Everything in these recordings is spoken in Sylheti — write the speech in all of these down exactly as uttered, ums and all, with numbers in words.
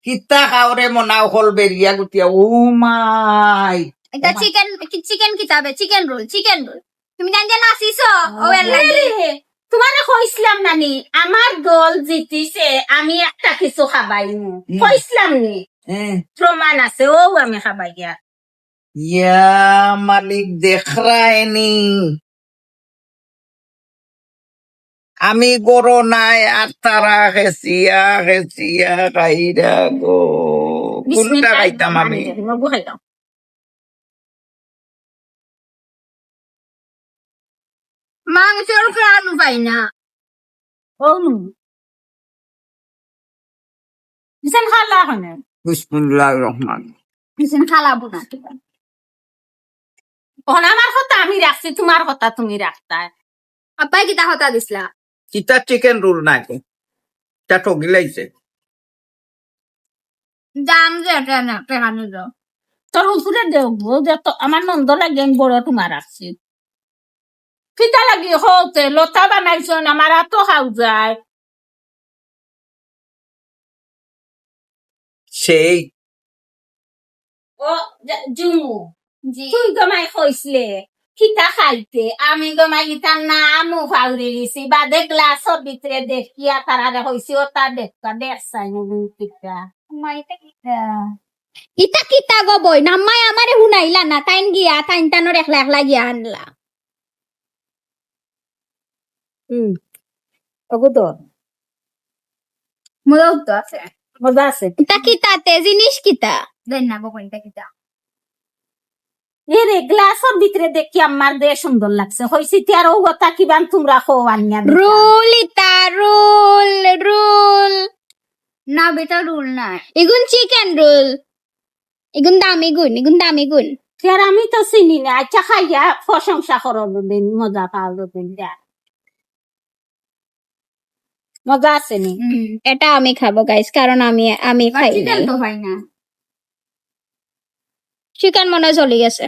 কিতা খাওরে মনাও হল বেরিয়া গুটিয়া, ও মাই। এটা চিকেন, চিকেন কিতাবে, চিকেন রোল, চিকেন রোল। তুমি জান যে নাচিছো, ও এর লাগি। তোমারে কইছিলাম না নি, আমার দল জিতিছে, আমি একটা কিছু খাবাইমু। হুম। কইছিলাম নি? হ্যাঁ। প্রমাণ আছে, ও আমি খাবাইয়া। ইয়া মালিক, দেখরায়নি। আমি গরো নাই, আর তারা খেছিয়া, খেছিয়া খাইরা গো। কোনটা বিসমিল্লাহির খাইতাম আমি? রহমানির রহিম। অগু খাইতাম। মাংসর ঘ্রাণ পাই না। ও নু। বিছন খালা হনে। বিসমিল্লাহির রহমান। বিছন খালা বুনা। অখন আমার কথা আমি রাখছি, তোমার কথা তুমি রাখতায়। আব্বায় কিতা কথা দিছলা? কিতা চিকেন রোল নাকি? তা ঠগি লাইছে। দাম যে এটা না, টেকা নিল। তোর উপরে দেও গো, যে তো আমার নন্দ লাগে আমি বড় তোমার রাখছি। কিতা লাগি হতে লতা বানাইছন, আমার আতো খাও যায়। সেই। ও, জা-, জুমু। জি। তুই গো মাই কইছলে, কিতা খাইতে? আমি গো মাই ইতার নামও ফাউরি দিছি। বাদে গ্লাসর ভিতরে দেখিয়া তারারে কইছি, ও তা দেখতা, দেখছাই নি কিতা? মাই ইতা কিতা? ইতা কিতা গো বইন? আম্মায় আমারে হুনাইলা না, তাইন গিয়া, তাইন তানর একলা একলা গিয়া আনলা। হুম। ওগো তো। মজাও তো আছে। মজা আছে। ইতা কিতা তে জিনিস কিতা? দেন না গো বইন, ইতা কিতা? এরে, গ্লাসর ভিতরে দেখি আমার দে সুন্দর লাগছে। কইছি তে আর ও কথা কিবান তোমরা কও আনিয়া দিতা। রোল ইতা, রোল, রোল। না বেটা, রোল না। ইগুন চিকেন রোল। ইগুন দামি গুন, ইগুন দামি গুন। তে আর আমি তো চিনি না। আচ্ছা, খাইয়া প্রশংসা করো দিন, মজা পাও দিন, যা। মজা আছে নি? হুম, এটা আমি খাবো, গাইস, কারণ আমি, আমি খাই চিকেন নাই। তো খাই না। চিকেন মনে হয় চলি গেছে।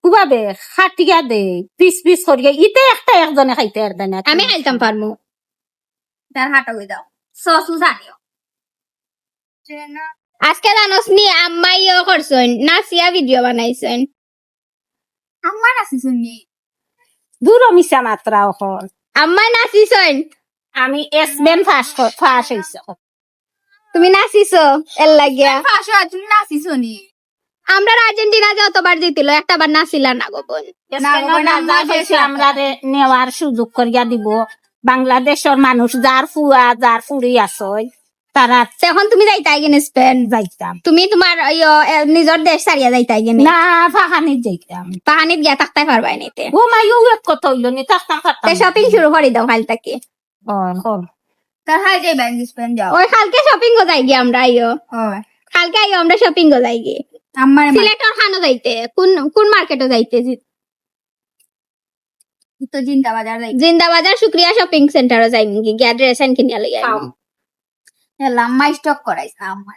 খুবাবে খাটিয়া দে, পিস পিস করিয়া, ইতে একটা একজনে খাইতে পারবে না। আমি খাইতাম পারমু। তার হাটা হয়ে দাও, সস জানিও। আজকে জানোস নি, আম্মাইও করছইন, নাচিয়া ভিডিও বানাইছইন। আম্মা নাচিছইন নি? দূর মিছা মাতরা অখন। আম্মায় নাচিছইন। আমি এস ব্যান্ড ফাঁস ক-, ফাঁস হইছে। তুমি নাচিছো, এর লাগিয়া। ফাঁস হয়, তুমি নাচিছো নি? আমরার আর্জেন্টিনা যতবার জিতিল, একটা বার নাচিলা না গো বইন। না গো বইন, না, আমরা না, কইছি না। আমরারে নেওয়ার সুযোগ করিয়া দিব। বাংলাদেশর মানুষ যার ফুয়া, যার ফুরি আছে, তারা তে অখন তুমি যাইতায় গি নি স্পেন? যাইতাম। তুমি তোমার ইয়ো, এ, নিজর দেশ ছাড়িয়া যাইতায় গি নি? না, ফাহানিত যাইতাম। ফাহানিত গিয়া থাকতায় পারবায় নি তে? ও মাই, ও এক কথা হইল নি, থাকতাম পারতাম তে না। শপিং শুরু করি দাও কাইল থাকি। ও, কর। তা হাই যাইবায় গি স্পেন যাও। ওই কাইলকে শপিং ও যাই গি আমরা, আইও। ওই। কাইলকে আইও, আমরা শপিং ও যাই গি। আমার মা- সিলেটর খানো যাইতে, কোন, কোন মার্কেটো যাইতে? জি- তো জিন্দাবাজার যাই। জিন্দাবাজার শুক্রিয়া শপিং সেন্টারও যাইমু গি, গিয়া ড্রেস আন কিনিয়া লই আইমু। খাও। এলা আম্মা স্টক করাইছে, আম্মা।